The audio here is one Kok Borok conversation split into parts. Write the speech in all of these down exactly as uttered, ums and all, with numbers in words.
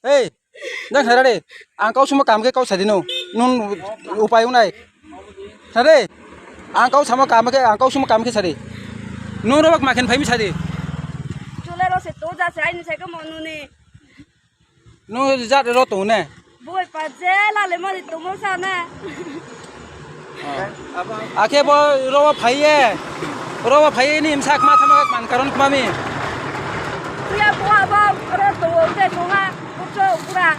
Hey, nang khara de, ang kau suma kam khe kau sadi no, nun upai unai. Sadi, ang kau sama kam khe, ang kau suma kam khe sadi. Nun robak makin phaimi sadi. Chule ro se to ja se aini se ko mo nuni. Nung jat ro tong ne? Boi pa je lale mari tongmo sa ne. Akhe bo ro phaiye. Ro phaiye ni msak ma thama man karon kmami. Tuya bo abo ro to te songa pucho pura.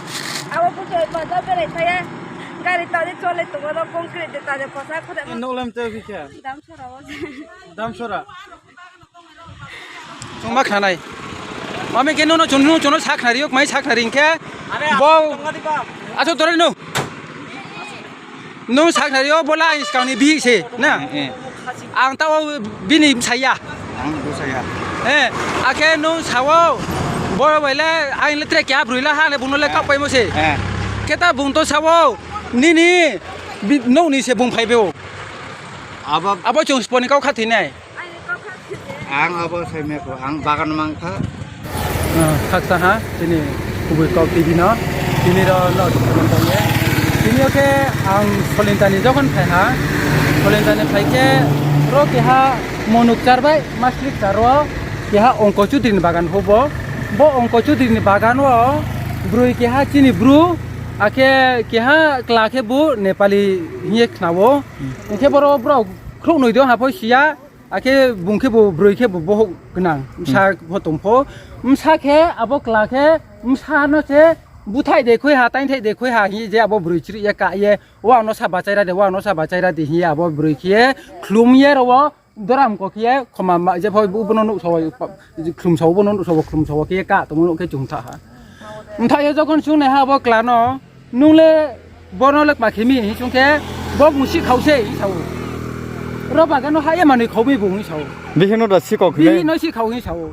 Abo pucho pa ja bere thaya. Gari ta de chole to ro concrete de ta de kosa khuda. No lem te bikha. Dam sora o. Dam sora. Chwngma khnanai. Mami khe nono chwng, nono chwngno sa khnari, ok mai sa khnari hinkhe. Bo aso toroi no. Nung sa khnari o bola ang skangni bihik se na. Eh, eh. Ang tao bini saya. Ang bo saya. Eh, akhe nung sao. Bo baile ang le tre kya brui la ha le bungno le kap paimo se. Eh. Khe ta bung to sao. Nini bi-, nokni se bung phaibe o. Abo abo chwng sponi kau kha thinai. Ang abo sai mekho, ang bagan mangkha. Ah, khaksa ha, chini kubui kok T V no, tini ro no tongye. Tini oke ang Solintani jokon phai ha, Solintani phai khe ro keha monuk char bai, maslik char ro keha Ongko Chudri ni bagan hubo. Bo Ongko Chudri ni bagan o brui keha chini bru, akhe keha kla khe bo Nepali hiye khnao. Hinkhe boro borok khrouh noi do haphoi siya. Akhe bung khe bo broi khe bo bohok gwnang, bwsa pho tong pho. Bwsa khe abo kla khe bwsa no se buthai de khoi ha, tainthai de khoi ha hi je abo broi chiri ye ka ye, wa no sa bachai ra de, wa no sa bachai ra de hi abo broi khe khlum ye ro doram ko khe khoma ma je phoi bu bono nuk sawi khlum sawi bono nuk sawi khlum sawi khe ka tong nuk khe chung tha ha. Bwthai ye jokon chung nai ha abo kla no. Nung le bono le kma khimi hi chwng khe bo musi khau se hi sao. Ro bagan no ha ya manwi khau mi bo hi sao. Bihik no da si kok Bihik khimi. No si khau hi sao.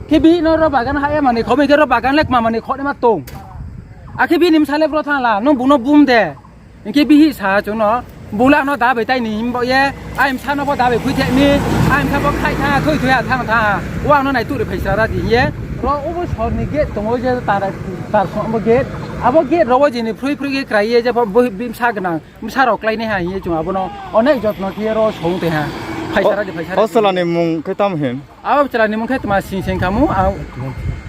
Khe bihik no ro bagan ha ya manwi khau mi khe ro bagan le kma manwi khau ma tong. Akhe bini msa le bro thang la nung bung no bum de. Hinkhe bihik sa chwng no. Bula no da bai tai ni himbo ye, ai msa no bo da bai phui thek ni, ai msa bo khai tha, thoi thoi ha thang tha, wa no nai turi phai sara di ye. Ro obo sor ni gate tongo je tar, tar song bo gate, abo gate ro o jini phrui phrui khe krai ye je bo bimsa gwnang, bwsa rok klai ni ha ye chwng abo no onek jotno khe ro song te ha, phai sara di phai sara. O chwla ni mung khe tamo hin? Abo chwla ni mung khe tma sing sing khamu, ang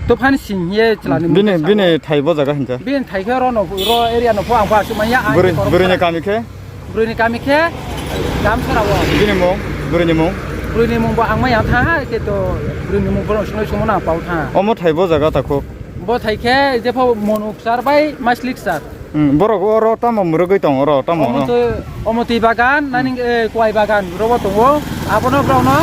to phan sing ye chwla ni mung Bini, khe sa. Bini thai bo jaga hinja. Bini thai khe ro no, ro area no pho ang pho asuk manya, ang Bwrwi, khe korok bwrwi ni khara. Kami khe? Bwrwi ni kami khe Damsara o. Bini mung, bwrwi ni mung. Bwrwi ni mung bo ang maya tha ha, khe to bwrwi ni mung bono sunoi sumo na pau tha. Omo thai bo jaga ta khuk. Bo thai khe je pho monuk sar bai maslik sar. Hmm, borok oro tamo mwrwgwi tong oro tamo Omo no? Twi, omo twi bagan, nani, eh, kwai bagan robo tongo. Abono borokno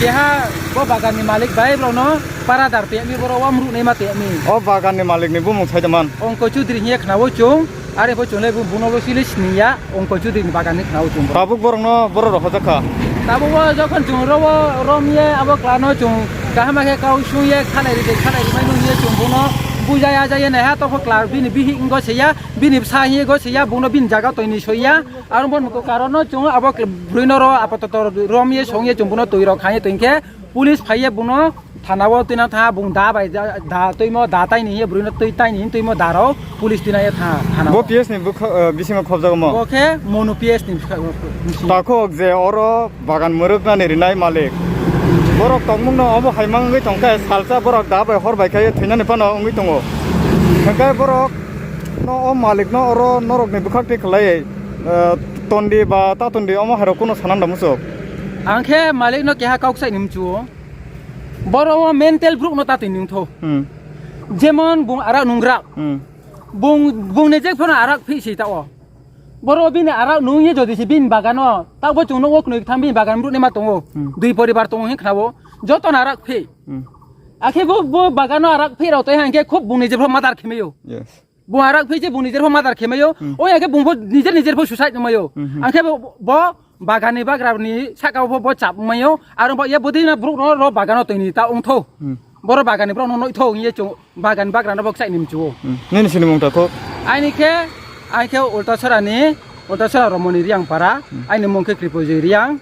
keha bo baganni malik bai borokno para dar temi borok wamruk naima temi. O baganni malikni bumung sai da man? Ongko Chudri hiye khnao chwng, are bo chwng le bo buno bo sili siniya, Ongko Chudri ni baganni khnao chwng. Tabuk borokno borok rok hojak kha? Tabuk o jokhon chwng robo rom ye abo klano chwng kaham khe kau sung ye khalai ride khalai rwmai nung ye chwng buno bujaya jaya naiha tokho kla bini bihik wngkha seya. Bini bwsa hiye go siya, bungno bini jaga toini soiya. Aro bo nukho karon no chwng abo bwrwi no ro apatot rom ye song ye chwng buno twi rok kha ye twi khe police phai ye buno thana o twina tha, bung da bai da, da twimo da taini hiye bwrwi no twi taini hin twimo da rok police twina ye tha thana o. Bo P S ni bwkha, eh, bisingo khobjago mo? Bo khe Monu P S ni bwkha, bwkha. Takhuk je oro bagan mwrwknani rinai malik. Borok tongmungno omo hai mangwi tongkhe salsa borok da bai hor bai khe thwinani phano wngwi tongo. Hwnkhe borok no o malik no oro norok ni bwkhak twi khwlai, eh, tondi ba ta tondi omo hai rok kuno sanan da muchuk. Ang khe malik no keha kok sai ni mchu o. Borok o mental bruk no ta twi nung tho. Hmm. Jemon bung arak nung rak. Hmm. Bung, bung ni jek phano arak phi si ta o. Boro bini arak nung ye jodi se bini bagano, ta bo chwng nukgo kwnwi thang bini bagan bruk ni ma tongo. Hmm. Dui poribar tongo hin khnabo. Joto no arak phi. Hmm. Akhe bo, bo bagano arak phi rok tei hangkhe khub bung ni jepho madar khemayo. Yes. Bung arak phi je bung ni jepho madar khemayo. Hmm. O ya khe bung bo nijer nijer pho suicide nungmayo. Hmm, hmm. Angkhe bo, bo bagan ni bagra ni saka bo, bo chap mayo. Aro bo ye bodi na bruk no ro bagano twi ni ta ongtho. Hmm. Boro bagan ni brok no noitho ye chwng. Bagan bagrano bo kchai ni mchu o. Hmm. Nini sini mung ta kho? Aini khe, ai khe Ultasora ni, Ultasora Romoni Riang para. Hmm. Aini mung khe Kripojoy Riang.